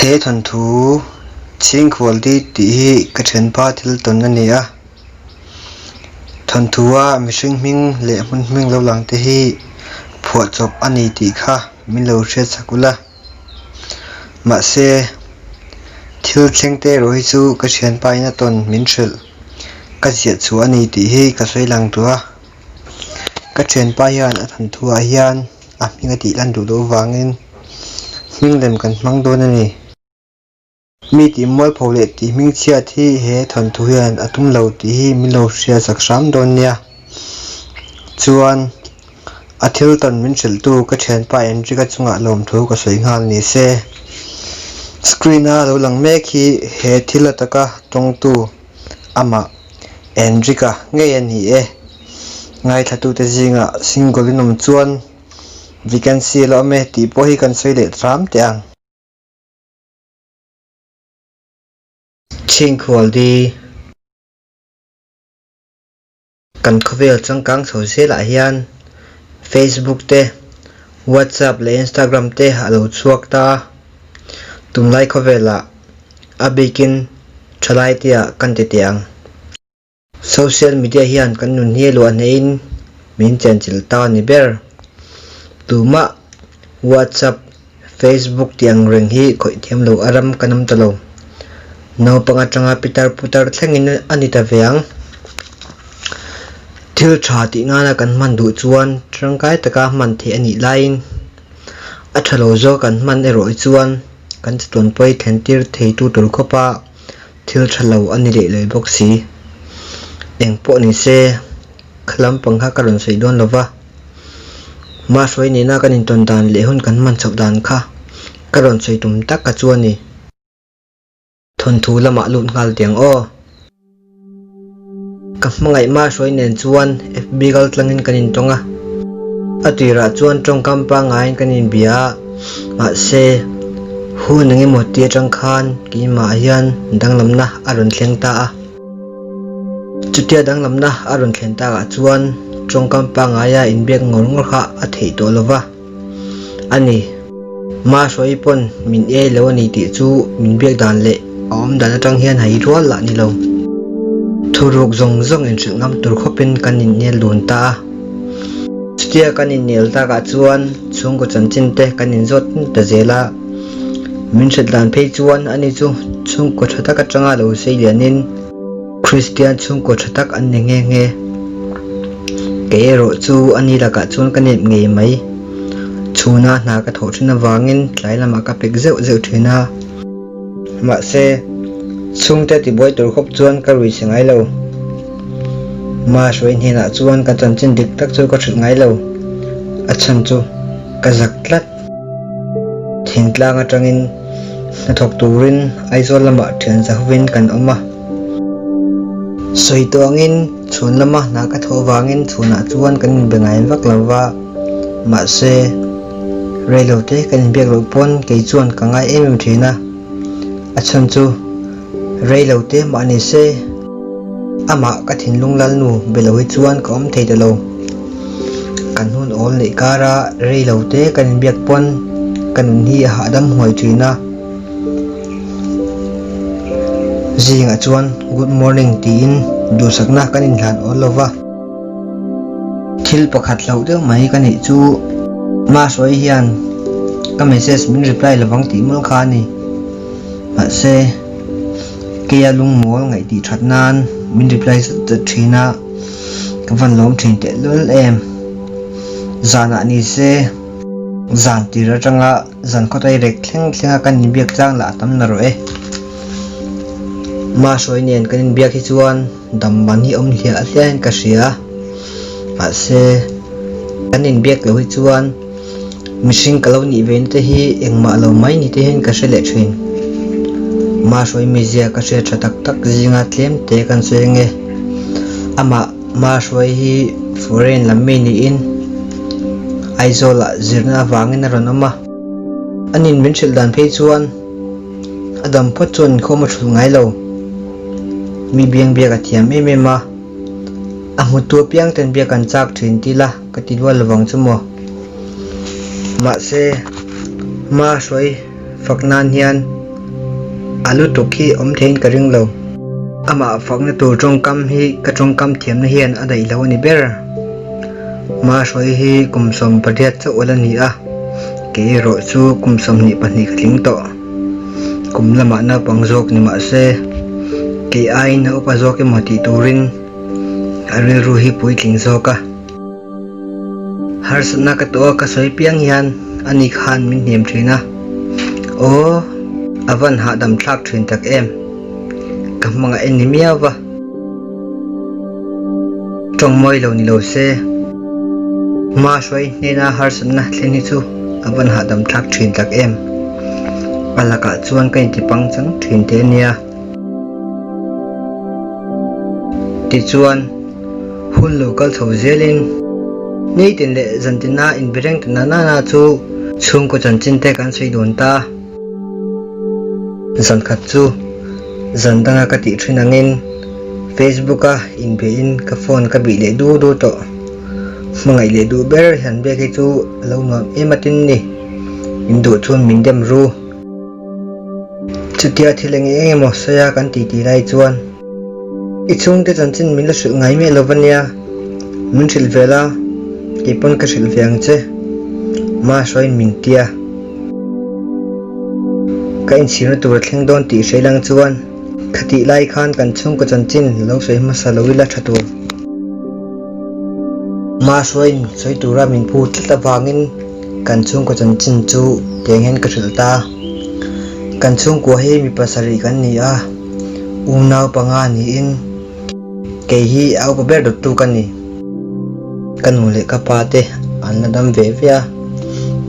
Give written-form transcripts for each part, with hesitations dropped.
He thawnthu chhingkhual di tih hi ka thianpa thil tawn a ni a, thawnthua mihring hming leh hmun hming lo lang te hi phuahchawp a ni tih kha min lo hriat chak ula. Mahse, thil thleng te erawh hi chu ka thianpa in a tawn min hrilh ka ziah chhuah a ni tih hi ka sawi lang duh a. Ka thianpa hian a thawnthuah hian a hming a tih lan duh loh vangin hming lem kan hmang dawn a ni. Mi tih mualpho leh tih hming chhiat hi he thawnthu hian a tum lo tih hi min lo hriatsak hram dawn nia. Chuan a thil tawn min hrilhtu ka thianpa Enrique chungah lawmthu ka sawi nghal ni se. Screen a lo lang mek hi he thil ataka tawngtu amah Enrique ngei a ni e. Ngaithlatute zingah single in awm chuan vacancy a la awm e tih pawh hi kan sawi leh hram teh ang. Chhingkhual di. Kan khawvel changkang chho zelah hian Facebook te, WhatsApp leh Instagram te a lo chhuak ta a. Tunlai khawvelah a bikin thalai tia kan ti teh ang. Social media hian kan nun hi a luah hneihin min chenchilh ta a ni ber. Tumah WhatsApp, Facebook tih ang reng hi khawih thiam lo a ram kan awm ta lo. Naupang atanga pitar putar thlengin a ni ta ve ang. Thil tha tih nana kan hman duh chuan tangkai taka hman theih a nih laiin a tha lo zawk kan hman erawh hi chuan kan chatuan pawi thlen tir theitu tur khawpa Thil tha lo a ni leh leh bawk si. Eng pawh ni se, kha lampang kha ka rawn sawi dawn lo va. Mahruai nena kan intawn dan leh hun kan hman chhoh dan kha ka rawn sawi tum tak kha chu a ni. Thawnthu lamah lut nghal tiang aw. Ka hmangaih Mahruai nen chuan FB kal tlangin kan intawng a. A tirah chuan tawngkam pangaiin kan inbia a, mahse, hun eng emaw ti atang khan keimah hian danglamna a rawn thleng ta a. Chutia danglamna a rawn thlen takah chuan tawngkam pangaia inbiak ngawr ngawr kha a theih tawh lo va. A ni. Mahruai pawn min iai lo a ni tih chu min biak dan leh a awm dan atang hian hai rual lah ni lo. Thuruk zawng zawng inhrilh ngam tur khawpin kan innel dun ta a. Chutia kan innel takah chuan chhungkaw chanchin te kan inzawt ta zel a. Min hrilh dan phei chuan ani chu chhungkaw tha tak atanga lo sei lianin, Kristian chhungkaw tha tak an ni nghe nghe. Kei erawh chu a ni lakah chuan ka nep ngei mai. Chhuna hna ka thawh thin avangin tlai lamah ka pek zeuh zeuh thin a. Mahse, chhungte tibuai tur khawp chuan ka rui che ngai lo. Mahruai hnenah chuan ka chanchin dik tak chu ka hrilh ngai lo. A chhan chu ka zak tlat. Thingtlang atangin hnathawk turin Aizawl lamah thian zahovin kan awm a. Sawi tawh angin chhun lama hna ka thawh avangin chhunah chuan kan inbe ngai vak lo va, mahse reilote kan inbiak loh pawn kei chuan ka ngai em em thin a, a chhan chu reilote mah ni se amah ka thinlung lalnu be lo hi chuan ka awm thei ta lo. Kan hun awl neih kara rei lo te kan inbiak pawn ka nun hi a hahdam huai thin a. Zingah chuan good morning tiin duhsakna kan inhlan awl lo va. Thil pakhat hlauh deuh mai ka neih chu Mahruai hian ka message min reply lovang tih mawlh kha a ni. Mahse, keia lungmawl ngaih tih that nan min reply zat zat thin a. Ka van lawm thin teh lul em. Zanah ni se, zan tir atanga zan khawtai rek thleng thlenga kan inbiak tlang lah a tam na rawh e. Mahruai nen kan inbiak hi chuan dam man hi awm hliah hliahin ka hria. Mahse, kan inbiak loh hi chuan Mihring ka lo nih ve na te hi engmah lo mai ni te hian ka hre leh thin. Mahruai mizia ka hria tha tak tak zinga tlem te kan sawi ange. Amah Mahruai hi foreign lam mi niin Aizawlah zirna avangin a rawn awm a. Anin min hrilh dan phei chuan a dam phawt chuan inkhawm a thulh ngai lo. Mi biang biak a thiam em em a. A hmutu apiang ten biak an chak thin ti la ka ti lual lovang chu maw. Mahse, hma hruai fak nan hian. A lutuk hi awm theiin ka ring lo. Amah fakna tur tawngkam hi ka tawngkam thiamna hian a daih lo a ni ber. Mahruai hi kum 18 chauh a la ni a, kei erawh chu kum 22 ka tling tawh. Kum lamah naupang zawk ni mah se, kei aiin a upa zawk emaw tih turin a rilru hi puitling zawk a. Harsatna ka tuah ka sawi piang hian ani khan min hnem thin a, aw a van hahdam thlak thin tak em, ka hmangaih a ni miau va, tawng mawi lo ni lo se, hma hruai hnena harsatna thlen hi chu a van hahdam thlak thin tak em, a lakah chuan ka inti pangchang thin teh a nia. Tichuan. Hun lo kal chho zelin nitin leh zantina inbe reng ta na na chu chhungkaw chanchin te kan sawi dawn ta. Zan khat chu zan danga ka tih thin angin Facebook a inbein ka phone ka bih leh du du tawh. Hmangaih leh duh ber hian biak hi chu a lo nuam em atin ni. Min duh chuan min dem ru. Chutia thil eng eng emaw sawi a kan titi lai chuan. I chhungte chanchin min la hrilh ngai miah lo va nia, min hrilh ve la, kei pawn ka hrilh ve ang che, Mahruaiin min tia. Ka inchhirna tur a thleng dawn tih hre ilang chuan khatih lai khan kan chhungkaw chanchin lo sawi hmasa lo ila tha tur. Mahruaiin sawi tura min phu tlat avangin kan chhungkaw chanchin chu tiang hian ka hrilh ta. Kan chhungkua hi mi pasarih kan ni a. Unau panga niin kei hi a upa ber dawttu ka ni. Ka nu leh ka pa te an la dam ve ve a,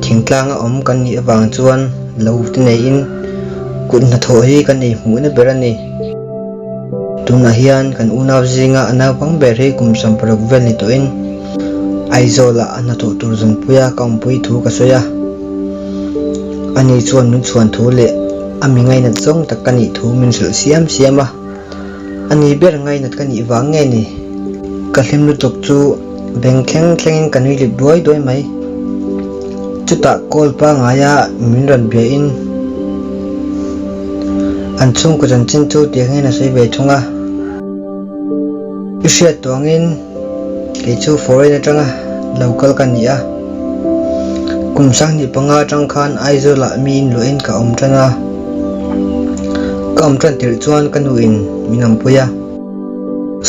thingtlanga awm kan nih avang chuan lo te neiin kut hnathawh hi kan ei hmuhna ber a ni. Tunah hian kan unau zinga a naupang ber hi kum 60 vel ni tawhin Aizawlah a hnathawh tur zawnpuia ka awmpui thu ka sawi a. Ani chuan min chhuan thu leh a mi ngainat zawng tak ka nih thu min hrilh siam siam a, a ni ber ngainat ka nih vang nge ni? Ka hlim lutuk chu beng thleng thlengin ka nui lip duai duai mai. Chutah call pangaia min rawn biahin an chhungkaw chanchin chu tiangin a sawi ve thung a, I hriat tuangin Kei chu foreign atanga lo kal ka ni a, kum 95 atang khan Aizawlah mi in luahin ka awm tan a, ka awm tan tirh chuan ka nu in min awmpui a,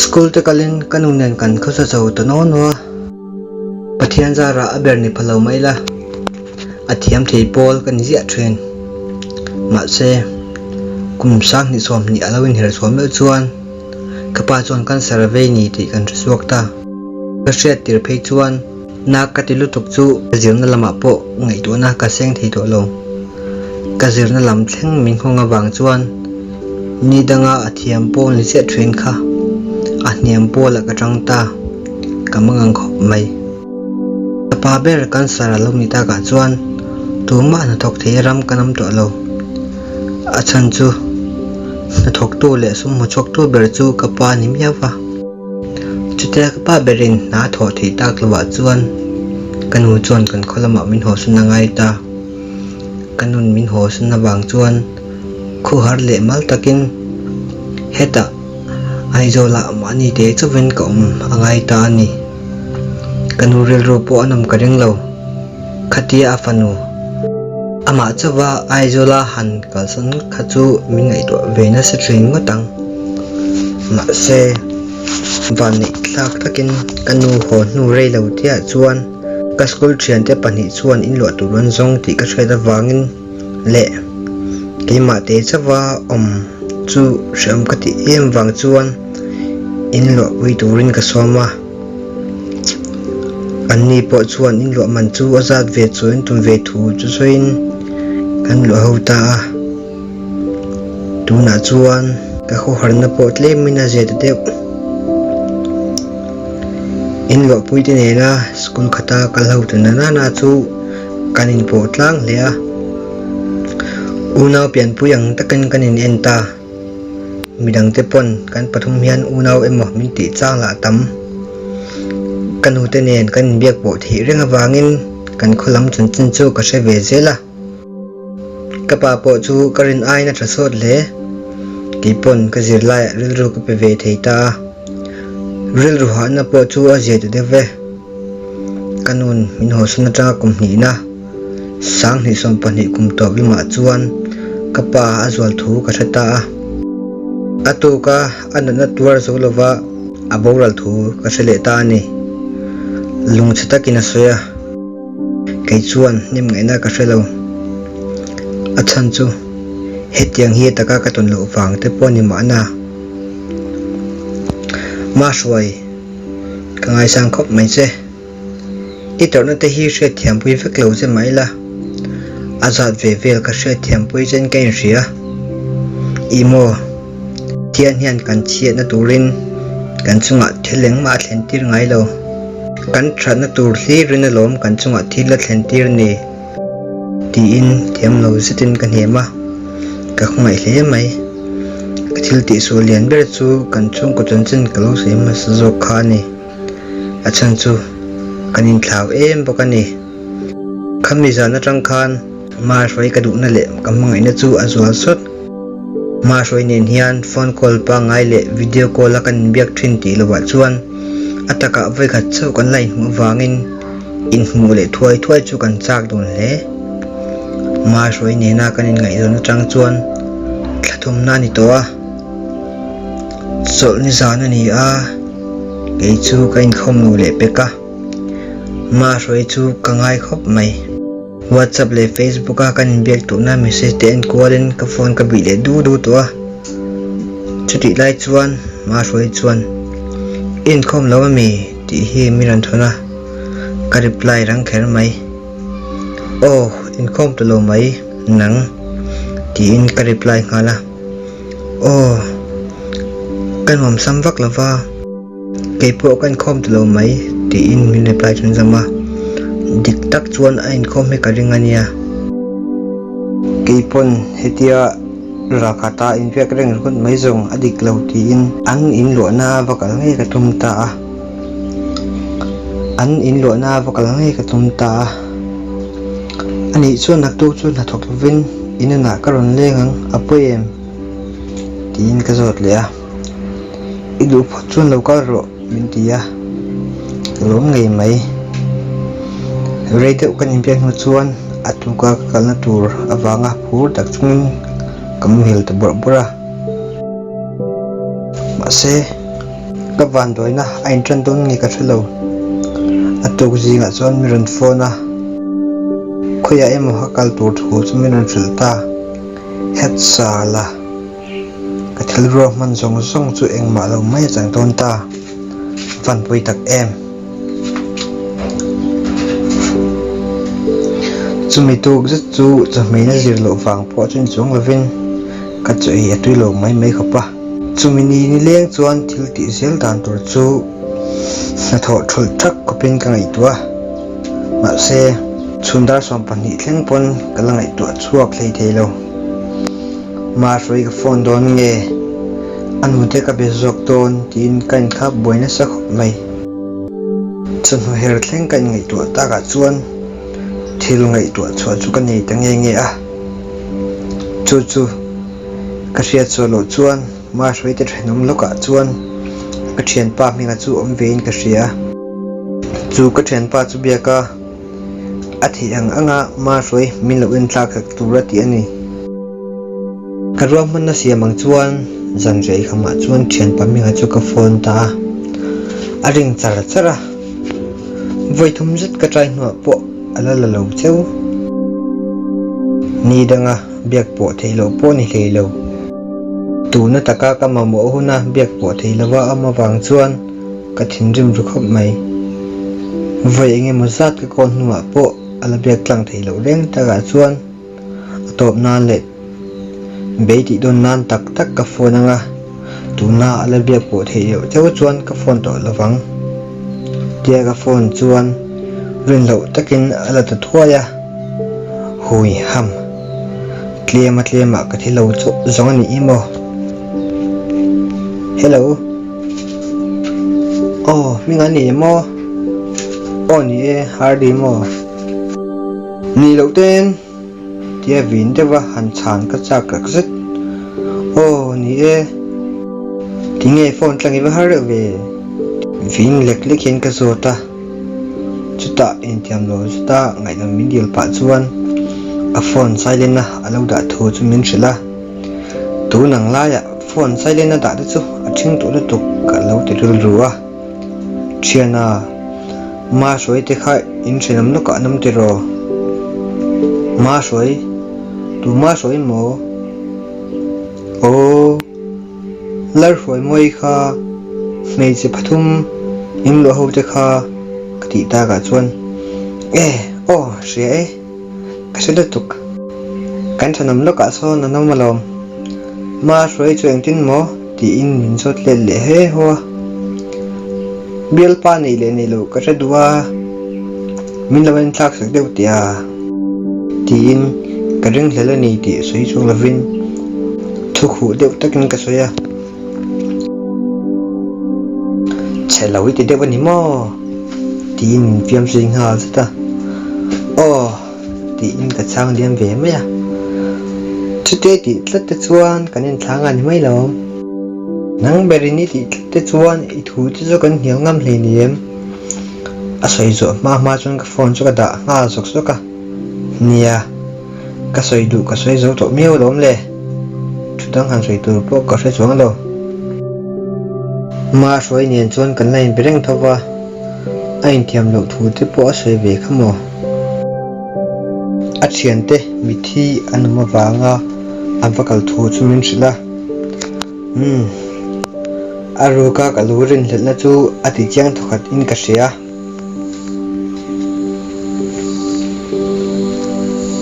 school te kalin ka nu nen kan khawsa chho ta naw naw a, Pathian zarah a ber ni pha lo mai la, a thiam thei pawl ka ni ziah thin. Mahse, kum 2020 a lo inher chhuah meuh chuan Ka pa chuan cancer a vei ni tih kan hre chhuak ta. Ka hriat tir phei chuan na ka ti lutuk chu ka zirna lamah pawh ngaihtuahna ka seng thei tawh lo. Ka zirna lam thleng min nghawng avang chuan ni danga a thiam pawl ni chiah thin kha a hniam pawlah ka tang ta, ka mangang khawp mai. Ka pa ber cancer a lo ni takah chuan tumah hnathawk thei ram kan awm tawh lo. A chhan chu hnathawktu leh sum hmuchhuaktu ber chu ka pa ni miau va. Chutia ka pa berin hna a thawh theih tak lovah chuan ka nu chuan kan khaw lamah min hawsan a ngai ta. Ka nun min hawsan avang chuan khuhar leh mal takin hetah Aizawlah mahni te chauhin ka awm a ngai ta a ni. Ka nu rilru pawh a nawm ka ring lo. Khatia a fanu amah chauha Aizawla han kalsan ngawt kha chu min ngaihtuah ve nasa thin ngawt ang. Mahse, vanneih thlak takin ka nu haw hnu rei lo tiah chuan ka school thiante pahnih chuan inluah tur an zawng tih ka hriat avangin leh keimah te chauha awm chu hreawm ka tih em vang chuan inluahpui turin ka sawm a. Anni pawh chuan inluah man chu a zat ve chuan tum ve thu chu sawiin kan luah ho ta a. Tunah chuan ka khawharna pawh tlemin a zia ta deuh. Inluahpuite nena school khata kal ho ta na na chu kan inpawh tlang hle a. Unau pianpui ang takin kan in en ta. Midangte pawn kan pathum hian unau emaw min tih chang lah tam. Ka nute nen kan inbiak pawh theih reng avangin kan khaw lam chanchin chu ka hre ve zel a. Ka pa pawh chu ka rin aiin a tha sawt hle. Kei pawn ka zirlaiah rilru ka pe ve thei ta a, rilru hahna pawh chu a zia ta deuh ve. Ka nun min hawsan atanga kum hnihna, 2020 kum tawp lamah chuan ka pa a zual thu ka hre ta a. A tuka a natna tuar zo lova a boral thu ka hre leh ta a ni. Lungchhe takin a sawi a. Kei chuan hnim ngaihna ka hre lo. A chhan chu hetiang hi taka ka tawn loh vang te pawh ni mahna. Mahruai, ka ngaisang khawp mai che. I tawrhna te hi hriatthiampui vek lo che mah ila, a zat ve vel ka hriatthiampui chen ka inhria. Ih maw? Pathian hian kan chhiatna turin kan chungah thil engmah a thlen tir ngai lo. Kan thatna tur hlirin alawm kan chungah thil a thlen tir ni tiin thiam lo zetin ka hnem a, ka khawngaih hle mai. Ka thil tihsual lian ber chu kan chhungkaw chanchin ka lo sawi hmasa zawk kha a ni. A chhan chu kan inthlau em bawk a ni. Khami zan atang khan Mahruai ka duhna leh ka hmangaihna chu a zual sawt. Mahruai nen hian phone call pangngai leh video call a kan inbiak thin tih lovah chuan a takah vawikhat chauh kan la inhmuh avangin inhmuh leh thuai thuai chu kan chak dawn hle. Mahruai nena kan inngaihzawn atang chuan thla thumna a ni tawh a, chawlhni zan a ni a, kei chu ka inkhawm lo leh pek a, Mahruai chu ka ngai khawp mai. WhatsApp leh Facebook a kan inbiak tuhna message te en kualin ka phone ka bih leh du du tawh a. Chutih lai chuan Mahruai chuan, I inkhawm lo ami? tih hi min rawn thawn a, ka reply rang kher mai. Aw, inkhawm ta lo mai nang tiin ka reply nghal a. Aw, ka nuamsam vak lo va. Kei pawh ka inkhawm ta lo mai tiin min reply chun zam a, dik tak chuan a inkhawm hi ka ring a nia. Kei pawn hetia ralkhata inbiak reng ringawt mai zawng a dik lo tiin an inluahna va kal ngei ka tum ta a, an inluahna va kal ngei ka tum ta a. Anih chuan naktuk chu hnathawk lovin inunah ka rawn leng ang, a pawi em? tiin ka zawt leh a. I duh phawt chuan lo kal rawh min ti a, ka lawm ngei mai. Rei deuh kan inbiak hnu chuan a tuka ka kalna tur avanga phur tak chungin ka muhil ta bawrh bawrh a. Mahse, ka vanduaina a intan dawn nge ka hre lo. A tuk zingah chuan min rawn phone a, khawiah emaw ka kal tur thu chu min rawn hrilh ta. Hetzala. Ka thil ruak hman zawng zawng chu engmah lo mai a chang dawn ta, vanpui tak em. Chumi tuk zet chu chawhmehna zir loh vang pawh chu inchuang lovin ka chaw ei a tui lo mai mai khawp a. Chumi ni nileng chuan thil tih zel dan tur chu hnathawh thulh thak khawpin ka ngaihtuah a, mahse chhun dar 12 thleng pawn ka la ngaihtuah chhuak hlei thei lo. Mahruai ka phone dawn nge? A nute ka be zawk dawn tiin ka inkhap buai nasa khawp mai. Chawhnu her thleng ka inngaihtuah takah chuan thil ngaihtuah chhuah chu ka nei ta nge nge a. Chu chu ka hriat chhuah loh chuan Mahruai te thenawm lawkah chuan ka thianpa hminga chu awm vein ka hria. Chu ka thianpa chu biak a. A theih ang anga Mahruai min lo en tlak sak tur a tih a ni. Ka ruahmanna siam ang chuan zan rei khamah chuan thianpa Minga chu ka phone ta a, a ring char char a. Vawi thum zet ka try hnuah pawh a la la lo cheu. Ni danga biak pawh theih loh pawh ni hlei lo. Tuna taka ka mamawh huna biak pawh theih lova a awm avang chuan Ka thinrim ru khawp mai. Vawi eng emaw zat ka kawl hnuah pawh a la biak tlang thei loh reng takah chuan a tawp nan leh bei tih dawn nan tak tak ka phone anga tuna a la biak pawh theih loh cheu chuan ka phone tawh lo vang. Tia ka phone chuan rin loh takin a la ta thuai a, hui ham. Tlema tlemah ka thi lo chauh zawng a ni i maw? Hello. Aw hming an ni maw? Aw ni e, Hardy maw? Ni loh ten. Tia vin deuha han chhan ka chak tak zet. Aw, ni e. Tinge phone tlang i va har reuh ve? Vin lek lek hian ka zawt a. Chutah intiam lo zeta ngaihdam min dil pah chuan a phone silent a a lo dah thu chu min hrilh a. Tun ang laiah phone silent a dah te chu a ṭhing tawh lutuk ka lo ti rilru a. Thiana, Ma Hruai te kha in ṭhenawm lawkah an awm tiraw? Ma Hruai? Tu Ma Hruai maw? Aw, Lalhruai Mawi kha hmeichhe pathum in luah ho te kha ka tih takah chuan, E, aw, hria e. Ka hre lutuk. Kan thenawm lawkah sawn an awm alawm. Ma hruai chu engtin maw? tiin min zawt let leh he haw a. Bialpa neih leh neih loh ka hre duh a, min lo en thlak sak deuh teh a. Tiin ka ringhlel a ni tih sawi chuang lovin thu khuh deuh takin ka sawi a. Chhe lo i ti deuh a ni maw? Tiin min fiam zui nghal zet a. Aw tiin ka chhang liam ve mai a. Chute tih tlat te chuan kan inthlang a ni mai lo. Nang berin i tih tlat te chuan i thu te chu kan hnial ngam hlei ni em? A sawi zawh hma hma chuan ka phone chu ka dah nghal zawk zawk a. Nia. Ka sawi duh ka sawi zo tawh miau alawm le. Thu dang han sawi tur pawh ka hre chuang lo. Ma hruai nen chuan kan la inbe reng tho va, a inthiam loh thu te pawh a sawi ve kha maw? A thiante mithi an awm avanga an va kal thu chu min hrilh a. Umm, a ruka ka lu rinhlelhna chu a ti chiang thawkhat in ka hria.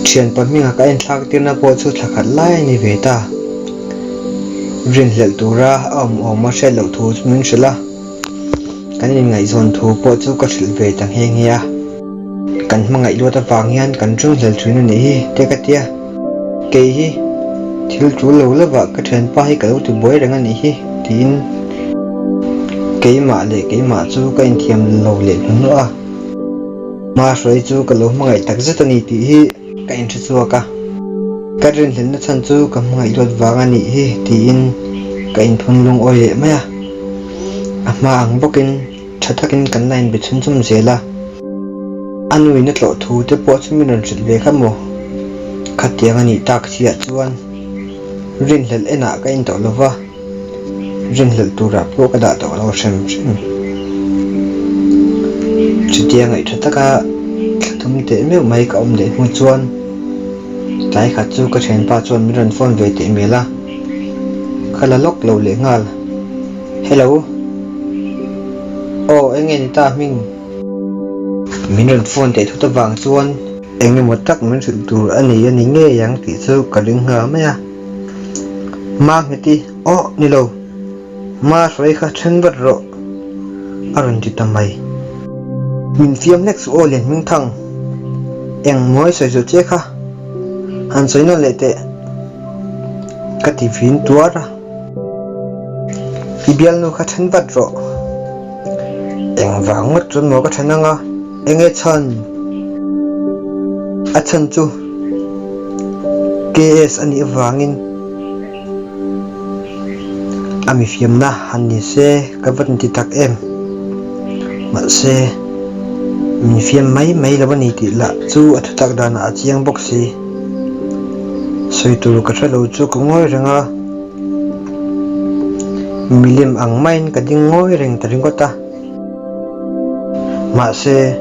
Thianpa hminga ka enthlak tirna pawh chu thla khat lai a ni ve ta. Rinhlelh tura a awm awm a hriat loh thu chu min hrilh a, kan inngaihzawn thu pawh chu ka hrilh ve ta nghe nghe a. Kan hmangaih luat avang hian kan ringhlel thin a nih hi te ka tia. Kei hi thil tul lo lovah ka thianpa hi ka lo ti buai reng a nih hi tiin keimah leh keimah chu ka inthiam lo leh hnuhnawh a. Hmahruai chu ka lo hmangaih tak zet a ni tih hi ka inhre chhuak a. Ka rinhlelhna chhan chu ka hmangaih luat vang a nih hi tiin ka inphun lungawi leh mai a. A hma ang bawkin. Tha takin kan la inbe chhunchawm zel a, a nuin a tlawh thu te pawh chu min rawn hrilh ve kha maw? Khatiang a nih tak chiah chuan rinhlelh enah ka in tawh lo va, rinhlelh turah pawh ka dah tawh lo hrim hrim. Chutia ngaihtha taka thla thum teh meuh mai ka awm leh hnu chuan tlai khat chu ka thianpa chuan min rawn phone ve teh mial a, ka la lawk lo leh nghal. Hello. Aw eng nge ni ta hming? Min rawn phone teh thut avang chuan eng emaw tak min hrilh tur a nei a ni ngei ang tih chu ka ring nghal mai a. Ma Ngheti, Aw ni lo. Ma hruai kha then vat rawh a rawn ti ta mai. Min fiam hlek suh aw Lian Hmingthang. Eng mawi sawi zawh che kha han sawi nawn leh teh ka ti vin tuar a. I bialnu kha then vat rawh. Engvang ngawt chuan maw ka then anga, enge chhan? A chhan chu KS a nih avangin a mi fiamna han ni se ka va inti tak em. Mahse, min fiam mai mai lo a ni tih lah chu a thutak danah a chiang bawk si. Sawi tur ka hre lo chu ka ngawi reng a. Milim ang maiin ka ding ngawi reng ta ringawt a. Mahse,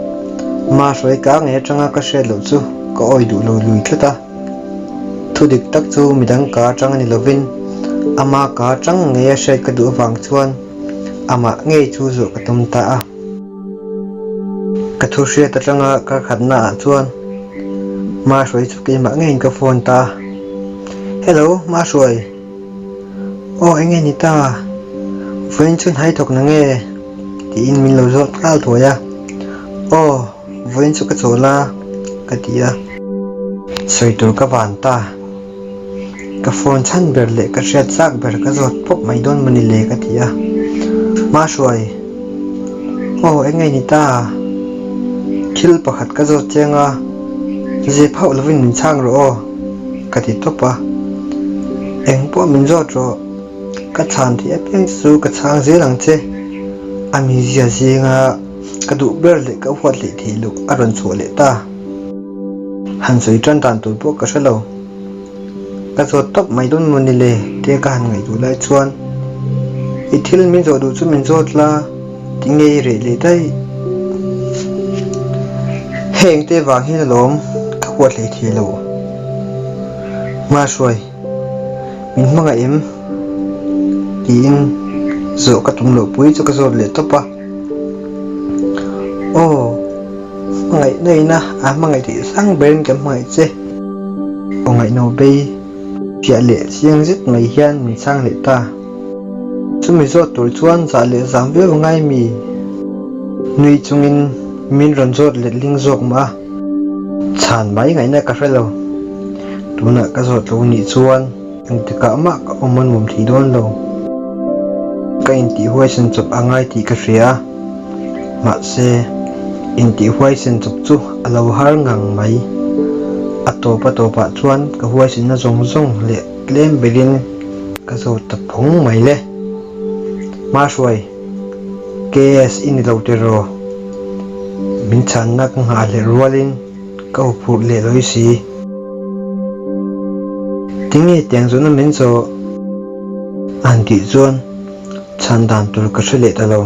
ma hruai ka ngei atanga ka hriat loh chu ka awi duh lo lui tlat a. Thu dik tak chu midang ka atang a ni lovin ama ka atang ngei a hriat ka duh avang chuan amah ngei chu zawh ka tum ta a. Ka thu hriat atanga ka khatna ah chuan Ma Hruai chu keimah ngeiin ka phone ta a. Hello, Ma Hruai. Aw eng nge ni ta? Vawiin chu hnai thawk na nge? tiin min lo zawt nghal thuai a. Aw, vawiin chu ka chawl a, ka ti a. Sawi tur ka van ta. Ka phone chhan ber leh ka hriat chak ber ka zawt pawp mai dawn mawni le ka ti a. Hma hruai, Aw eng nge ni ta? Thil pakhat ka zawt chiang a, zep hauh lovin min chhang rawh aw. Ka ti tawp a. Eng pawh min zawt rawh. Ka chhan theih apiang che chu ka chhang zel ang che. A mizia zinga ka duh ber leh ka huat leh theih loh a rawn chhuah leh ta. Han sawi tan dan tur pawh ka hre lo. Ka zawt tawp mai dawn maw ni le tia ka han ngaihtuah lai chuan i thil min zawh duh chu min zawt la tinge i reh leh daih. Heng te vang hian alawm ka huat hlei thei lo. Hmahruai, min hmangaih em? tiin zawh ka tum loh pui chu ka zawt leh tawp a. Aw, hmangaihna ina a hmangaih theih sang berin ka hmangaih che. Aw ngaihno bei fiah leh chiang zet mai hian min chhang leh ta. Chumi zawt tur chuan zah leh zam viau a ngai mi? Nui chungin min rawn zawt letling zawk mah a, chhan mai ngaihna ka hre lo. Tunah ka zawt lo nih chuan engtikah mah ka awm a nuam thei dawn lo. Ka intihhuaisen chawp a ngai tih ka hria a, mahse intihhuaisen chawp chu a lo har ngang mai. A tawp a tawpah chuan ka huaisenna zawng zawng leh tlem berin ka zawt ta phawng mai le. Hmahruai, KS i ni lo tiraw? Min chhanna ka nghah hlelh rualin ka huphurh leh lawi si. Tinge tiang zawhna min zawh? A han tih chuan chhan dan tur ka hre leh ta lo.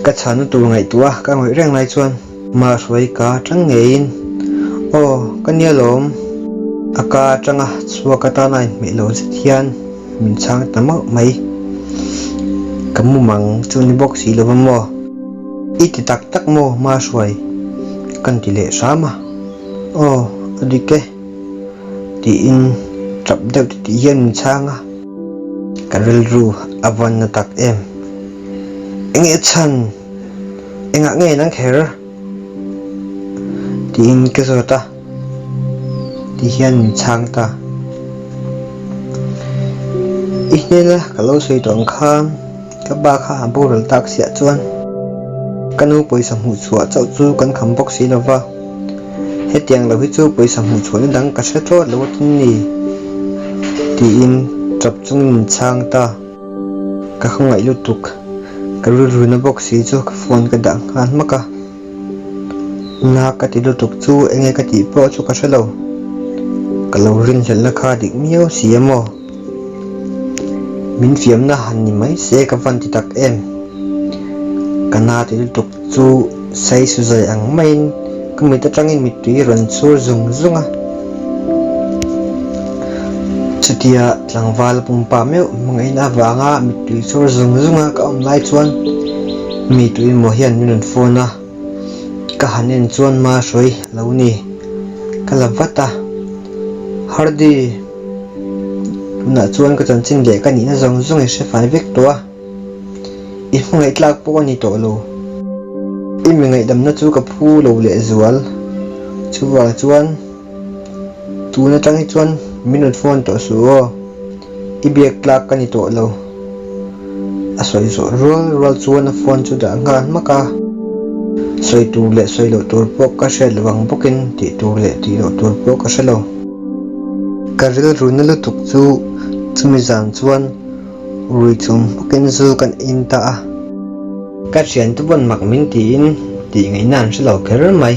Ka chhanna tur ngaihtuah a ka ngawih reng lai chuan Mahruai ka atang ngeiin, Aw, ka nia lawm. A ka atanga chhuak atana inhmeh lo zet hian min chhang ta mauh mai. Ka mumang chu ni bawk si lova maw? I ti tak tak maw Mahruai? Kan ti leh hram a. Aw, a dik e. Tiin tap deuh titih hian min chhang a. Ka rilru a vawn na tak em. Enge chhan? Engah nge nang kher? Tiin ka zawt a, ti hian min chhang ta. I hnena ka lo sawi tawh ang khan ka pa kha a boral tak siah chuan ka nu pawisa hmuh chhuah chauh chu kan kham bawk si lo va, hetiang lo hi chu pawisa hmuh chhuahna dang ka hre thlawt lo atin ni, tiin tap chungin min chhang ta. Ka khawngaih lutuk, ka rilruna bawk si chu ka phone ka dah nghal hmak a, na ka ti lutuk chu enge ka tih pawh chu ka hre lo, ka lo rinhlelhna kha dik miau si a maw? Min fiamna han ni mai se ka van ti tak em? Ka na ti lutuk. Chu sai suzai ang maiin ka mit atangin mittui rawn chur zung zung a. Chutia tlangval pumpa meuh hmangaihna avanga mittui chur zung zung a ka awm lai chuan mi tuimaw hian min rawn phone a, ka han en chuan ma hruai a lo ni. Ka la vat a, Hardy, tunah chuan ka chanchin leh ka nihna zawng zawng i hre fai vek tawh a. I hmangaih tlak pawh a ni tawh lo. I mi ngaihdamna chu ka phu lo leh zual. Chuvang chuan tun atang hi chuan min rawn phone tawh suh aw. I biak tlak ka ni tawh lo. A sawi zawh rual rual chuan a phone chu dah nghal hmak a. Sawi tur leh sawi loh tur pawh ka hriat loh ang bawkin tih tur leh tih loh tur pawh ka hre lo. Ka rilru na lutuk chu chumi zan chuan Rui chung bawkin zu kan in ta a. Ka thiante pawn mak min tiin tih ngaihna an hre lo kher mai.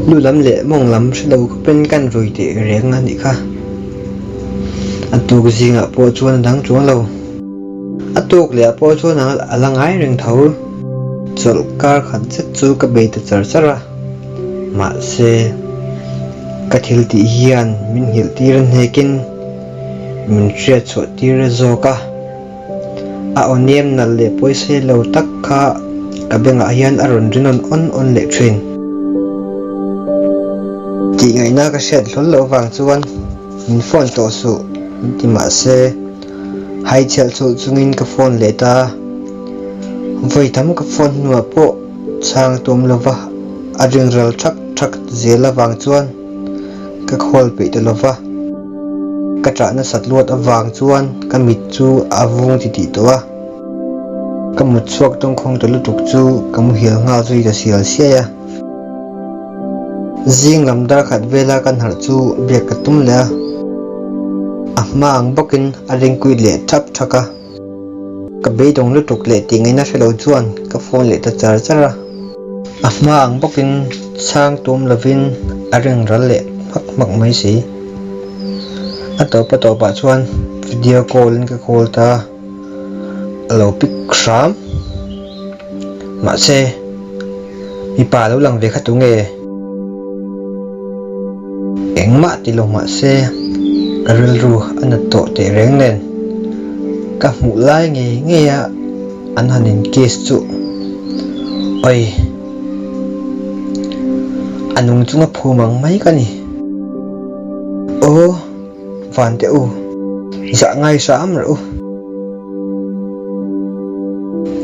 Lu lam leh mawng lam hre lo khawpin kan rui tih reng a nih kha. A tuk zingah pawh chuan a dang chuang lo. A tuk leh ah pawh chuan a la ngai reng tho. Chawlh kar khat zet chu ka bei ta char char a. Mahse, ka thil tih hian min nghilh tir a hnekin min hriat chhuah tir a zawk a. A aw nem nalh leh pawisa lo tak kha ka bengah hian a rawn ri nawn awn awn leh thin. Tih ngaihna ka hriat hlawl loh vang chuan min phone tawh suh min ti mah se, hai chhialh chulh chungin ka phone leh ta a. Vawi tam ka phone hnuah pawh chhang tum lova a ring ral thak thak zel avang chuan ka khawl peih ta lova. Ka ṭah nasat luat avang chuan ka mit chu a vung titih tawh a. Ka mut chhuak tawngkhawng ta lutuk chu ka muhil nghal zui ta sial siai a. Zing lam dar khat vela kan harh chu biak ka tum leh a, a hma ang bawkin a ringkuit leh thap thak a. Ka beidawng lutuk leh tih ngaihna hre lo chuan ka phone leh ta char char a. A hma ang bawkin chhang tum lovin a ring ral leh hmak hmak mai si. A tawp a tawpah chuan video call in ka call ta a, a lo pick hram. Mahse, mipa lo lang ve kha tu nge? Engmah ti lo mahse, ka rilru a nat tawh teh reng nen, ka hmuh lai ngei ngei a an han in kiss chu oi a nung chunga phum ang mai ka ni. Aw van teh u, zah ngai hram rawh u.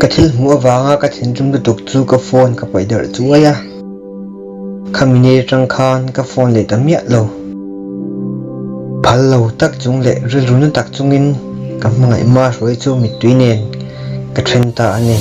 Ka thil hmuh avanga ka thinrim lutuk chu ka phone ka paih darh chuai a. Khami ni atang khan ka phone leh ta miah lo. Phal lo tak chung leh rilru na tak chungin ka hmangaih hma hruai chu mittui nen ka then ta a ni.